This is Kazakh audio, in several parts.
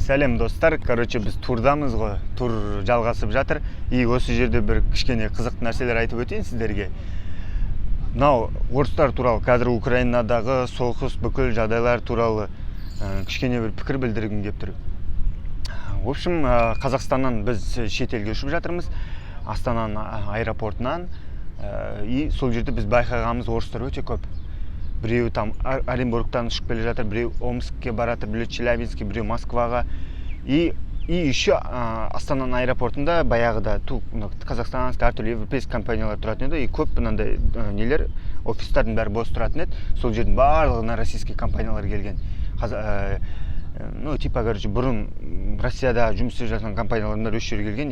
Сәлем, достар! Короче, біз турдамыз ғой, тур жалғасып жатыр. И осы жерде бір кішкене қызықты нәрселер айтып өтейін сіздерге. Мынау орыстар туралы, қазір Украинадағы соғыс, бүкіл жағдайлар туралы кішкене бір пікір білдіргім келіп тұр. В общем, Қазақстаннан біз шетелге ұшып жатырмыз, Астананың аэропортынан. И сол жерде біз байқағанымыз, орыстар өте көп. Біреуі там Оренбургтан ұшып келе жатыр, біреу Омскке бара жатыр, біреу Челябинскке, біреу Москваға. И еще Астананың аэропортында баяғыда ту мына казахстанский, әртүрлі европейский компаниялар тұратын еді. И көп мынандай нелер, офистардың бәрі бос тұратын еді. Сол жердің барлығына российский компаниялар келген. Ну, типа, короче, бұрын Россияда жұмыс істеп жатқан компаниялардың бәрі осы жерге келген.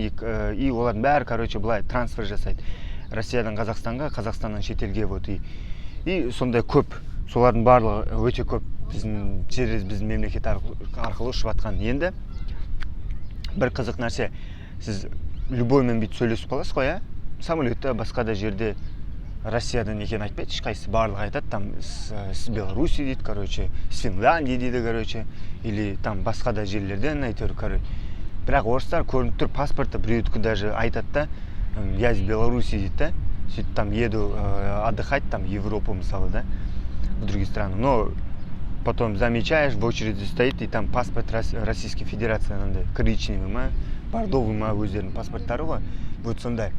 И олардың бәрі, короче, былай трансфер жасайды Россиядан Қазақстанға, Қазақстаннан шетелге. Вот и сондай көп, солардың барлығы өте көп біздің, через біздің мемлекет арқылы ұшып жатқан. Енді бір қызық нәрсе: сіз любоймен бүйтіп сөйлесіп қаласыз ғой, иә, самолетта, басқа да жерде. Россиядан екенін айтпайды ешқайсысы, барлығы айтады там с Беларуси дейді, короче, с Финляндии дейді, короче, или там басқа да жерлерден әйтеуір, короче. Бірақ орыстар көрініп тұр паспорты, біреудікі даже айтады да: «Я из Беларуси», — дейді да. Сөйтіп там еду отдыхать там в Европу, мысалы, да, в другие страны. Но потом замечаешь, в очереди стоит, и там паспорт Российской Федерации, анандай коричневый ма, бордовый ма, өздерінің паспорттары ғой, вот сондай.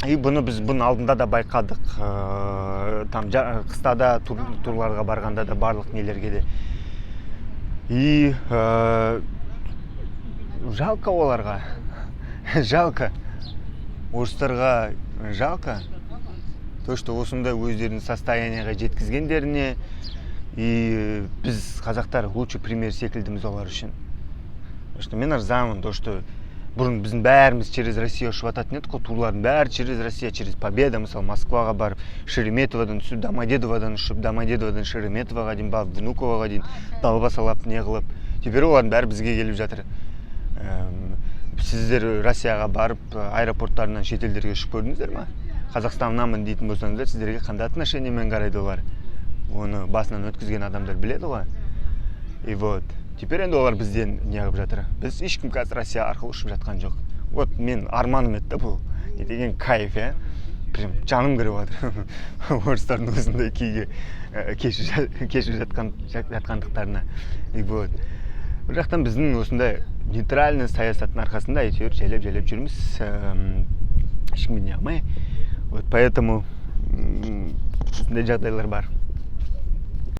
И бұны біз бұның алдында да байқадық, там қыста да турларға барғанда да, барлық нелерге де. И жалко оларға, жалко орыстарға, жалко то, что осындай өздерінің состояниеға жеткізгендеріне. И біз, қазақтар, лучший пример секілдіміз олар үшін. Потому что мен ырзамын, то что бұрын біздің бәріміз через Россия ұшып жататын едік қой, турлардың бәрі через Россия, через Победа. Мысалы, Москваға барып, Шереметьеводан түсіп, Домодедоводан ұшып, Домодедоводан Шереметьевоға дейін барып, Внуковоға дейін далбасалап, не қылып. Теперь олардың бәрі бізге келіп жатыр. Сіздер Россияға барып, аэропорттарынан шетелдерге ұшып көрдіңіздер ма? Қазақстаннанмын дейтін болсаңыздар, сіздерге қандай отношениемен қарайды олар, оны басынан өткізген адамдар біледі ғой. И вот теперь енді олар бізден неғып жатыр, біз ешкім қазір Россия арқылы ұшып жатқан жоқ. Вот мен арманым еді да бұл, не деген кайф, иә, прям жаным кіріп жатыр орыстардың осындай күйге кешіп жатқандықтарына. И вот бір жақтан біздің осындай нейтральный саясаттың арқасында әйтеуір жайлап жайлап жүрміз, ешкімге не қылмай. Вот поэтому осындай жағдайлар бар.